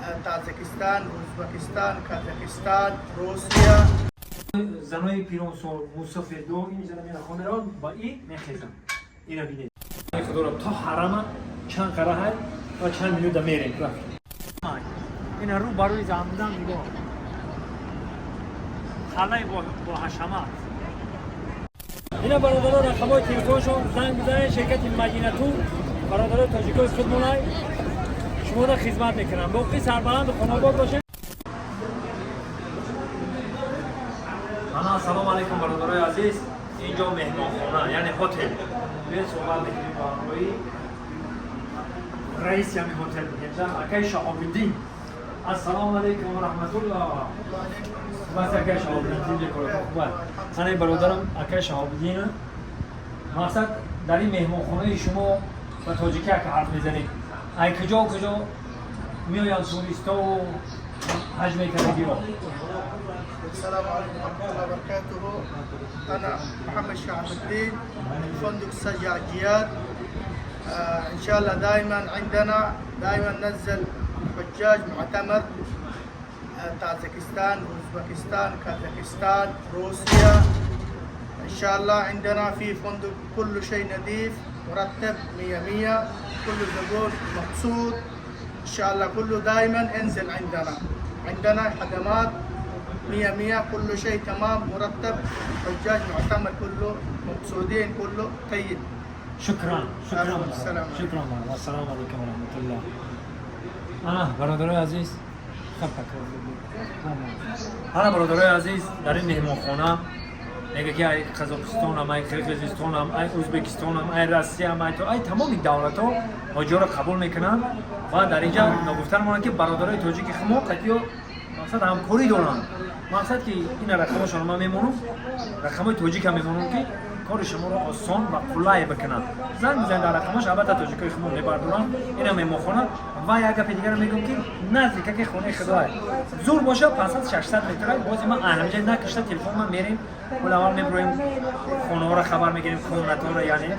Таджикистан, Узбекистан, Казахстан, Россия. Занои пиронсол, мусофирдо инҷа мера мераванд ба и мехезанд. Ина бинед, худоро, то ҳарама чанд қараҳай ва чанд минута мерем. Ина рӯ барои Замзам нигоҳ, халаи бо ҳашамат. Ина, бародаро, рақамҳои телефоншон, занг бизанед. Ширкати Мадинатур, бародарои тоҷикои худмонай, шуморо хизмат мекунам. Боқӣ сарбаланду хонобод бошед. Ана, ассалому алайкум, бародарои азиз. Инҷо меҳмонхона, яъне хотел. Биёед, суҳбат мекунем бо ҳамроҳи раиси ҳамин ҳотел, бигем, акаи Шаҳобиддин. Ассалому алайкум ва раҳматуллоҳ. Бас, акаи Шаҳобиддин, хуб. Ана, бародарам, акаи Шаҳобиддин, мақсад, дар ин меҳмонхонаи шумо ба тоҷикӣ ака ҳарф мезанед. Ай куҷо куҷо меоянд туристову ҳаҷ мекардагиҳо? السلام عليكم ورحمة الله وبركاته. أنا محمد شعب الدين، فندق سجع جياد. إن شاء الله دائما عندنا، دائما ننزل حجاج معتمر، طاجكستان، أوزبكستان، كازاخستان، روسيا. إن شاء الله عندنا في فندق كل شيء نظيف، مرتب، مية مية. كل زبون مبسوط إن شاء الله. كله دائما انزل عندنا، عندنا خدمات مية مية، كل شيء تمام، مرتب. حجاج معتمر كله مبسوطين، كله طيب. شكرا، شكرا. السلام. شكرا. السلام عليكم ورحمة الله. Ана, бародарои азиз, ана, бародарои азиз, дар ин меҳмонхона мега, ки ай Қазоқистонам, ай Қирғизистонам, ай Ӯзбекистонам, ай Россиям, ай ай тамоми давлатҳо ҳоҷиёро қабул мекунанд. Ва дар инҷа ногуфтан монад, ки бародарои тоҷики хумо қатиё, мақсад, ҳамкорӣ доранд. Мақсад, ки ина рақамошонро ман мемонам, рақамҳои тоҷика мемонам, ки кори шуморо осон ва қулай бикунанд. Занг бизанед дар рақамаш, албатта, тоҷикои хумо мебардоранд. Ина меҳмонхона. Ва як гапи дигаро мегӯм, ки наздикаки хонаи худоа, зур боша, 500-600 метра. Бози ман ҳаминҷа накашта телефон, ман мерем. Ҳол аввал мебуроем, хонаҳоро хабар мегирем, комнатаҳоро, яъне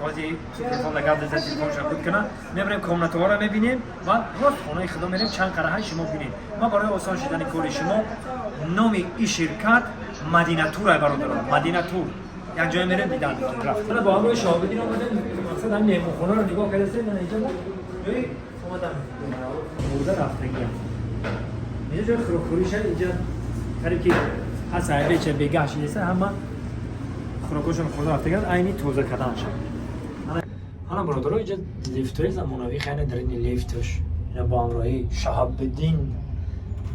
ҳози телефон гап зада, телефонша буд кунам, мебарем, комнатаҳоро мебинем ва рост хонаи худо мерем. Чанд қараҳай шумо бинед. Ма барои осон шудани кори шумо, номи и ширкат Мадинатур ай, бародарон, Мадинатур. Як ҷое мерем, дидан мекунем. Рафт бо ҳамроҳи Шоҳобиддин омадем. Мақсад, ҳамин меҳмонхонаро нигоҳ кардастем. Ман инҷа ҷои омадам, бурда рафтагиам. Инҷа ҷои хӯрокхӯриша. Инҷа қариб ки ҳаст, айбеча бегаҳ шидеса, ҳама хӯрокҳошон хӯрда рафтагианд, айни тоза карданша. Ана, бародаро, инҷа лифтҳои замонавӣ. Хайна, дар ини лифтш ина бо ҳамроҳи Шаҳобиддин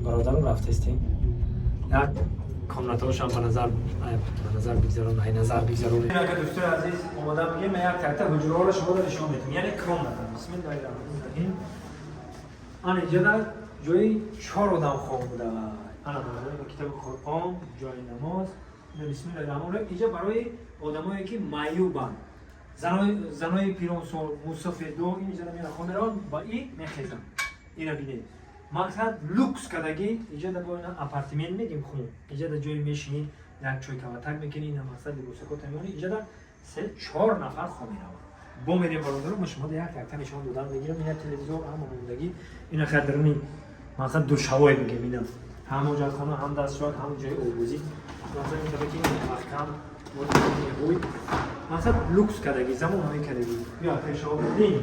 бародарон рафтастем. Як комнатаҳошам ба назар бигзарон, ай назар бигзарон. Ака, дӯстои азиз, омода бигем, ман як такта ҳуҷраҳоро шуморо нишон медиҳам, яъне комната. Бисмиллаҳи раҳмони раҳим. Ана, инҷа дар ҷои чор одам хоб буда. Ана, бародарон, китоби Қуръон, ҷои намоз. Ина, бисмиллаҳи раҳмони раҳим. Инҷа барои одамое ки маъюбанд, занои пиронсол, мусофирдо инҷа мера хоб мераванд ба и мехезанд. Ина бинед, мақсад, люкс кардагӣ. Инҷа да бо ина апартамент мегим хун. Инҷа да ҷои мешинӣ, як чой каватак мекунӣ, ина, мақсад, либосакота меонӣ. Инҷа да се чор нафар хоб мераванд. Бо мерем, бародаро, ма шумо да як якта нишон додан мегирам. Ина телевизор, ҳама мондагӣ. Ина хадарни, мақсад, душавое бигем. Ина ҳам ҳоҷатхона, ҳам дастшӯяк, ҳам ҷои обозӣ. Мақсад, ин таба ки маҳкам ҳуй, мақсад, люкс кардагӣ, замонавӣ кардагӣ. Биё, акаи Шаҳобиддин,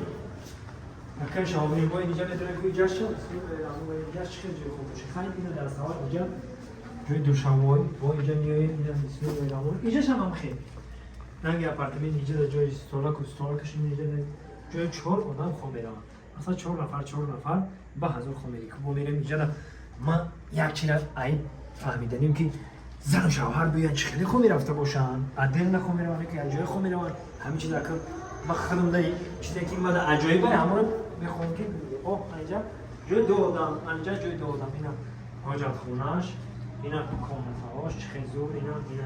акаи Шаҳобиддин, бо инҷа метавонем ки инҷа шо, инҷа чӣ хел ҷои хуб боша. Хай, ина дар савол, инҷа ҷои душавой. Бо инҷа меоем, ина, бисмиллаҳи раҳмон, инҷашам ҳам хел ранги апартамент. Инҷа дар ҷои столаку столакаш, инҷа ҷои чор одам хоб мераванд. Масалан, чор нафар, чор нафар ба ҳазор хоб мерӣ. Бо мерем инҷа. Ман як чира айб фаҳмиданем, ки зану шавҳар биёянд, чӣ хеле хоб мерафта бошанд, отдельно хоб мераванд, ки як ҷое хоб мераванд. Ҳамин чиз ака ма худам да чизе ки мада аҷоибе, ҳамонро мехоҳам ки о анҷа ҷои ду одам, анҷа ҷои ду одам. Ина ҳоҷатхонаш, ина комнатаҳош, чӣ хел зур. Ина, ина.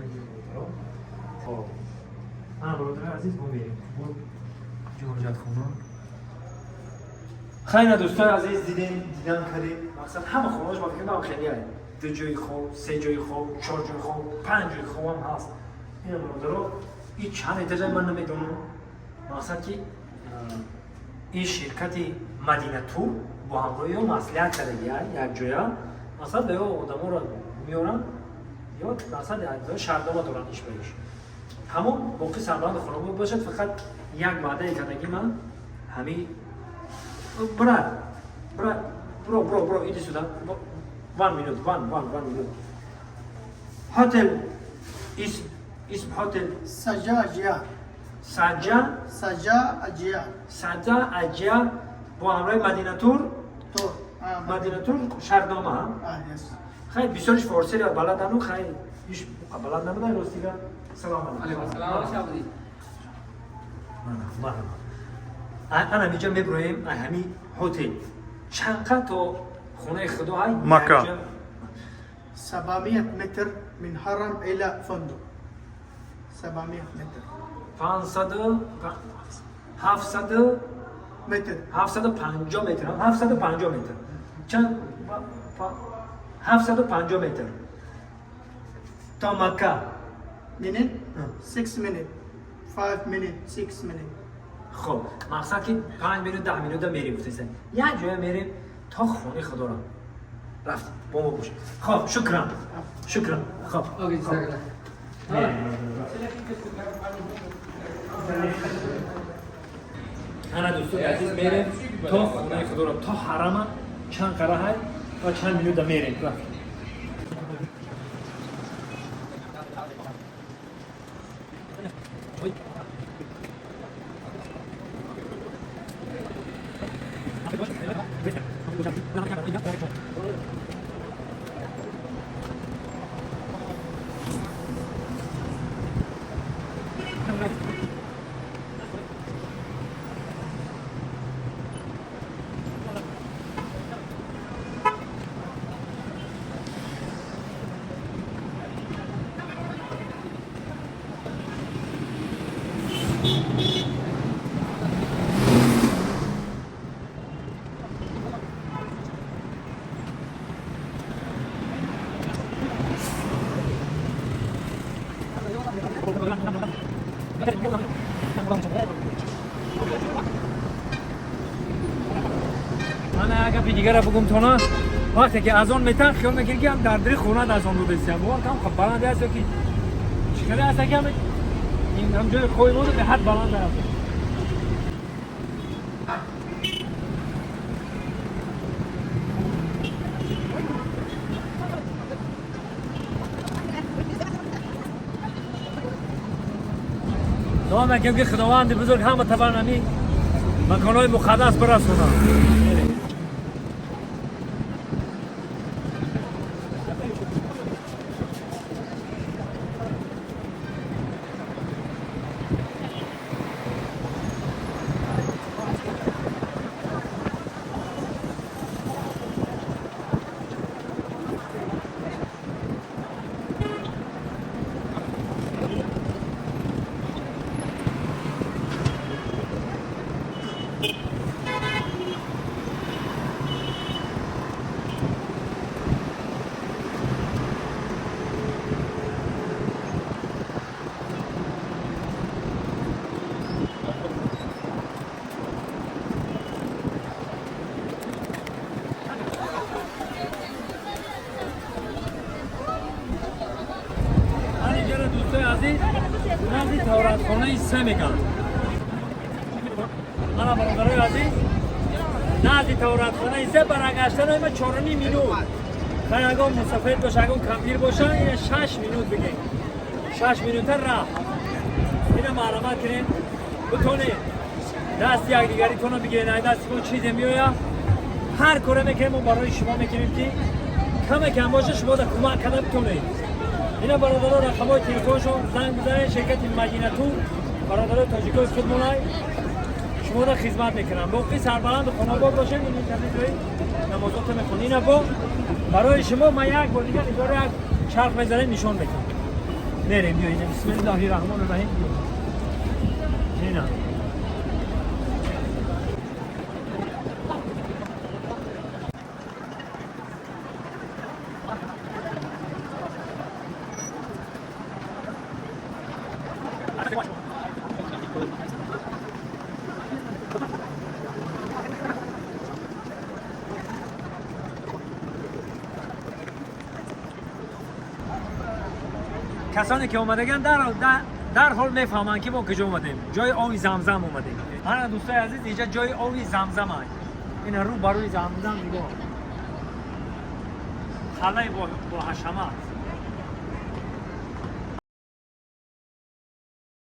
Хоб, ана, бародари азиз, мо мерем ҷо ҳоҷатхона. Хайна, дӯстои азиз, дидем, дидан кардем. Мақсад, ҳама хонааш ба фикр ман хеле ду ҷои хоб, се ҷои хоб, чор ҷои хоб, панҷ ҷои хобам ҳаст. Ина, бародаро, и чанд этажа ман намедонам. Мақсад, ки ин ширкати Мадинатур. бо ҳамроҳиё маслиҳат кардаги якҷоя, масалан, ё одаморо меоранд, ё масалан шартнома доранд иш ба иш. Ҳамон боқӣ сарбаланду хонобод бошад. Фақат як ваъдае кардаги ман ҳами брат, брат, bro, bro, bro, иди сюда. One minute, one, one, one minute. Hotel اسم hotel؟ سجا أجيال. Саҷа. سجا أجيال. Саҷа Аҷия бо ҳамроҳи Мадинатур. تور آه. Мадинатур шартнома. آه، yes. Хай, бисёриш форсиро баладану, хай, иш балад набудай, ростига. Салом алейкум. Марҳаба. Ана миҷа меброем, ай ҳами ҳотел чанқа то хонаи худо ҳай? Макка. 700 متر من حرم إلى فندق، 700 متر. 500, 700 متر. 750 метр, 750 метр, чанд, 750 метр то Макка. Minute, 6 minute, 5 minute, 6 minute. Хоб, мақсад ки 5 минут, 10 минута мерем, гуфтеса, як ҷоя мерем то хонаи худоро. Рафтем, бо мо бошед. Хоб, шукран, шукран. Хоб. Okay, جزاك. Мерем. Ана, дӯстони азиз, мерем то хонаи худоро, то ҳарама чанд қараҳай ва чанд минута мерем. Рафтем. Ана, як гапи дигара бугум тона. Вақте ки азон метан, хиёл мекунӣ, ки ҳам дар дири хонат азон бубесиям. Бовар кам, хоб, баланд аст ё ки чӣ хеле аст, ки ҳам ин ҳам ҷои хои мо беҳад баланд аст. Дуо мекунем, ки Худованди бузург ҳама табан ҳамин маконҳои муқаддас бирасонад. Ҳаминҷоро, дӯстои азиз, назди таҳоратхонаи се меган. Ана, бародарои азиз, назди таҳоратхонаи се баргаштан ма 4,5 минут. Хай, ягон мусофир боша, ягон кампир боша, ина 6 минут бигем, 6 минута рафт. Ина марҳамат кунем, бутонед дасти якдигаритонро бигиред. Ай дасти мо чизе меояд? Ҳар коре мекунем, мо барои шумо мекунем, ки каме кам боша, шумо да кӯмак карда битонед. Ина, бародаро, рақамҳои телефоншон, занг бизанед. Ширкати Мадинатур, бародарои тоҷикои худмонай, шуморо хизмат мекунам. Боқӣ сарбаланду хонобод бошед. Ин интернетҳои намозото мехонед. Ина, бо барои шумо ман як бор дигар инҷоро як чарх мезанем, нишон медиҳам. Мерем, биё. Ина, бисмиллаҳи раҳмони раҳим, биё. Ина. Касоне ки омадаган дарҳол мефаҳманд, ки мо куҷо омадем. Ҷои оби Замзам омадем. Ҳана, дӯстои азиз, инҷа ҷои оби Замзам аст. Ина, рӯ ба рӯи Замзам нигоҳ. Қалъаи бо ҳашамат.